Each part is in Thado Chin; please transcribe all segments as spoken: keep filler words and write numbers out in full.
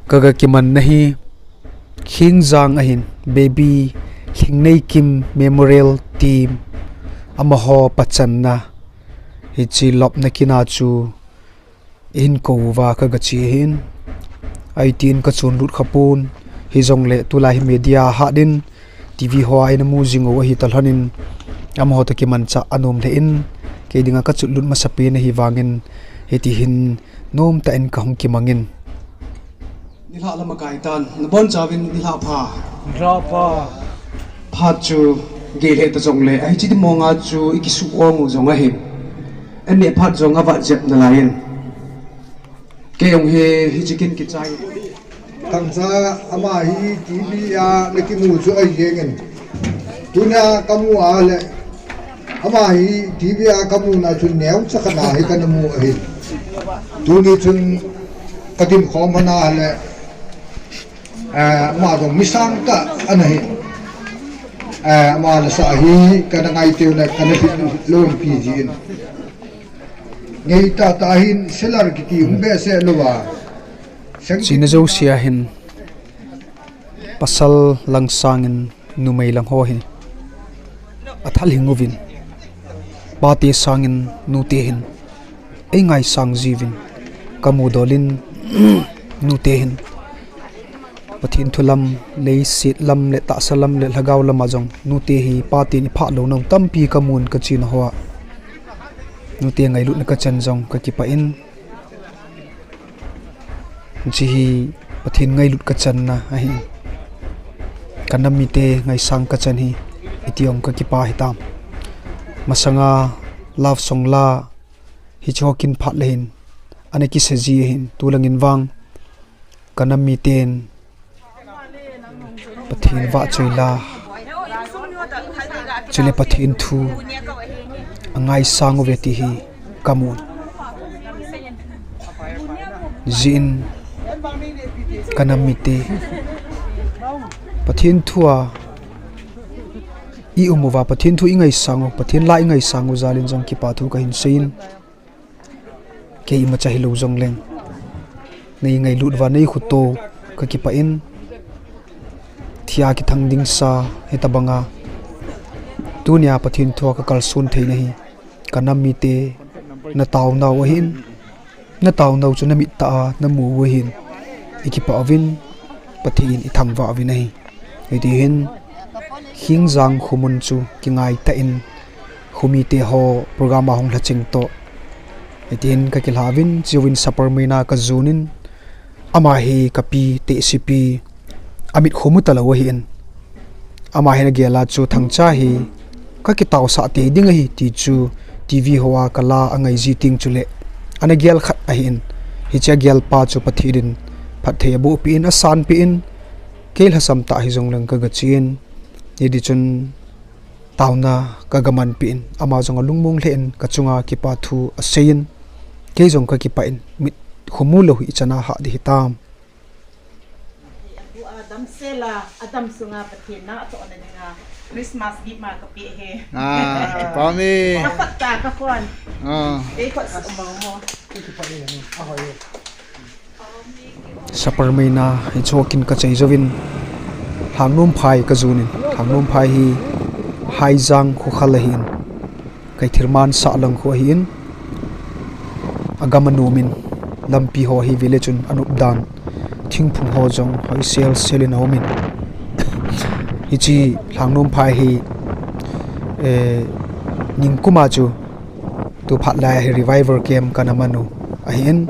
Kaga kimanna hi Khingjang ahin, Baby Lhingneikim Memorial Team, amaho pachanna hiche lopna kin a chu ihin kou uva kaga che ahin. Ahi tin kachun lut khapon, hijongle tulai hi media hat in, TV hoa ina mu jing u ahi talhon in, amaho toh kimanchah anom lheh in, kei dinga kachun lut masapen ahi vangin, hiti hin nomtah in kahung kimangin. Nilhah lama kaitan, nabonchauvin nilhah pha. Nilhah pha. Phat chu gei lheh ta jongle, ahi hiche ti monga chu ikisuh ong u jong ahin. Ane phat jong avat jep nalai in. Kei jong hi, hiche kin kichai. Thangcha ama hi TV a nakimu chu ahi jengin. Tunia kamu a le, ama hi TV a kamuna chu neocha khat na hi kana mu ahi. Tuni chun kadim khom hon a le, eh, ama jong mi sangtah ana hi. Eh, ama lasa hi kana ngaiteu le kana lhit lou pi jin. Ngeitah tah hin selar kiti hung behseh louva. China jousea hin pasal lang sangin numei lang ho hi athalhing uvin, pate sangin nute hin eingaisang jiuvin, kamudol in nute hin Pathen thu lam, leiset lam le tahsa lam le lhagao lama jong nute hi paten iphah louna tampi kamun kachena hoa nute ngailutna kachan jong kakipah in, hiche hi Pathen ngailut kachanna ahi. Kanam mite ngaisang kachan hi iti jong kakipah hitam. Masanga love song la hiche ho kin phat le hin ana kisa ji ahin, tulangin vang kanam miten Pathen vahchoi la, chule Pathen thu angaisang uve ti hi kamun. Hijeh in kanam mite Pathen thua i um uva, Pathen thu ingaisang u, Pathen la ingaisang u jal in jong kipa thu kahin seiyin. Kei imacha hilou jongleng, neingailut uva neikhuto kakipah in, thia kithang dingsa hitobanga tunia Pathen thua kakalson theina hi kanam mite nataonau ahin, nataonau chu namit tah a namu u ahin, ikipah uvin, Pathen in ithangvah uvin ahi. Hiti hin, Khingjang khomun chu kingaitah in, khomite ho program a hung lhacheng toh, hiti hin kakilhauvin, chujouvin Sapermeina kajonin, ama hi kapi tehsepi, amit khomu talou ahin, ama hin agel a chu Thangcha hi kakitaosah tei ding ahi ti chu TV hoa kala angai ji teng chule ana gel khat ahin, hiche agelpa chu Pathen in phatthei abohpeh in, asanpeh in, kei lhasam tah hijongleng kaga chen, hiti chun taona kaga manpeh in, ama jong alungmong lheh in kachunga kipa thu aseiyin, kei jong kakipah in, mit khomu lou hi ichan a hah ding hitam. Adamsel a, adam sunga Pathen na atohna dinga Christmas gift ma kapeh e. Ah, kipah e. Kakhut tah kakhon. Ah. Ei khut sum mo mo. Sapermeina hiche ho kin kachai jouvin, Lhangnomphai kajonin, Lhangnomphai hi Haijang khokhal ahin, Kaithirman sahlang kho ahin, agam anomin, lampi ho hi vele chun anop dan, thingphung ho jong hoisel sel in aumin, hiche Lhangnomphai hi, eh, ningkuma chu tu phat lai hi revival camp kana manu ahin,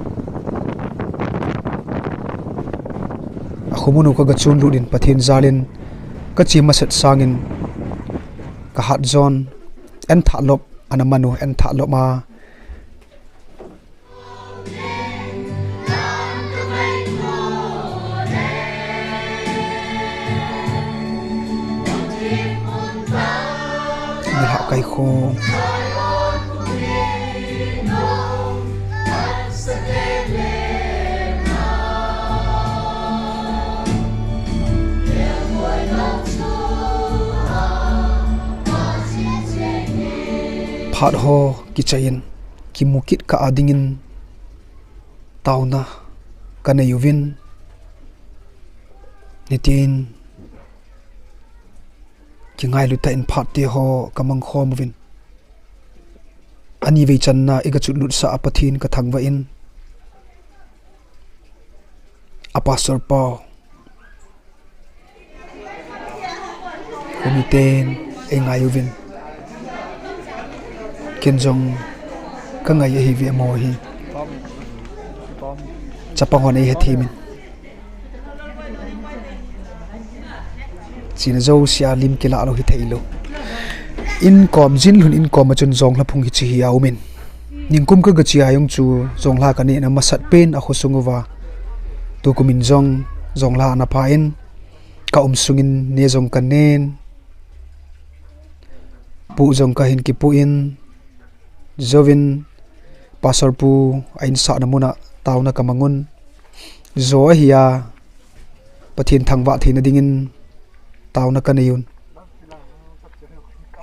akhomun u kaga chonlut in Pathen jalin kache masat sangin kahat jon, Enthahlop ana manu, Enthahlop a Nilhah kaikho. Phat ho kichaiyin, kimu kit kah a dingin taona kanei uvin, Nitin, kingailu tah in phat te ho kamang khom uvin. Ani vei channa iga chotlut sah a Pathen kathangvah in. A pastor pau. Khomiten eingai uvin. Ken jong kangai ahi ve mo hi. Chapang hon eihethem in. Chena jousea lim kilah lou hithei lou. Inkom, jin lhun inkom a chun jonglha phung hiche hi aumin. Ningkum kagache a jong chu jonglha kanehna masat pen a khosung uva. Tukum in jong jonglha ana pha in, kaum sungin ne jong kanen. Pu jong kahin kipu in, jouvin pastor pu a insahna muna taona kamangun. Jo ahi a, Pathen thangvah theina dingin taona kanei un.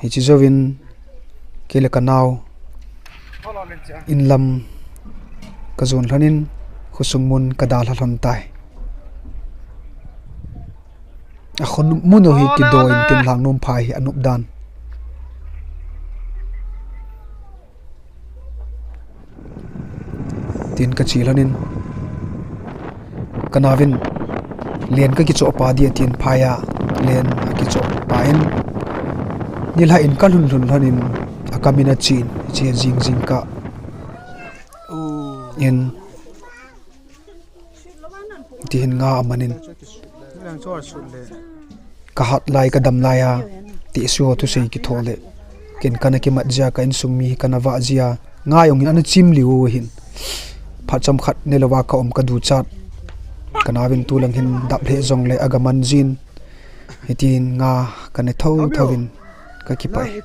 Hiche jouvin, kei le kanao, inlam kajon lhonin, khosung mun kadalha lhon tai. Akhonop mun u hi kidoh in tin lhang nom phai hi anop dan. Tin kache lhonin, kanaovin len kakichoh pa dia tin phai a, len akichoh pa in, nilhah in kalhun lhun lhonin, akamin achen, hiche jing jingkah in, tihin nga amanin. Kahat lai kadam lai a, ti suh thusei kitho le. Ken kana kimat jia, ka insung mi kana vah jia, nga jong hin ana chim liu hin. Phat chomkhat nelouva kaum kaduchat. Kanaovin tulang hin dap lheh jongle agaman jin. Hitin nga kane thotho in kakipah e.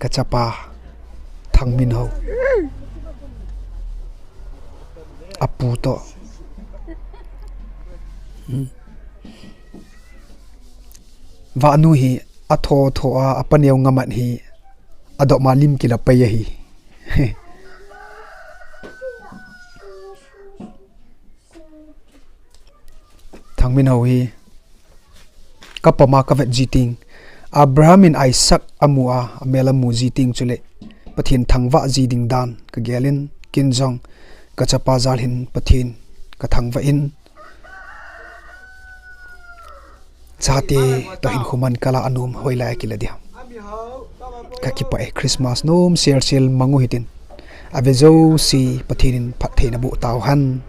Kachapa Thangminhao. Apu toh. Vahnu hi athotho a, apa neo ngamat hi adopma lim kila pai ahi. Thangminhao hi kapama kavet ji teng, Abraham in Isaac amu a, amel amu ji teng chule Pathen thangvah ji ding dan kagelin, ken jong kachapa jal hin Pathen kathangvah in, chate toh hinkho man kala anom hoilai a kila diham. Kakipah e, Christmas nom selsel mang u hitin. Ave jouse Pathen in phattheina boh tauhen.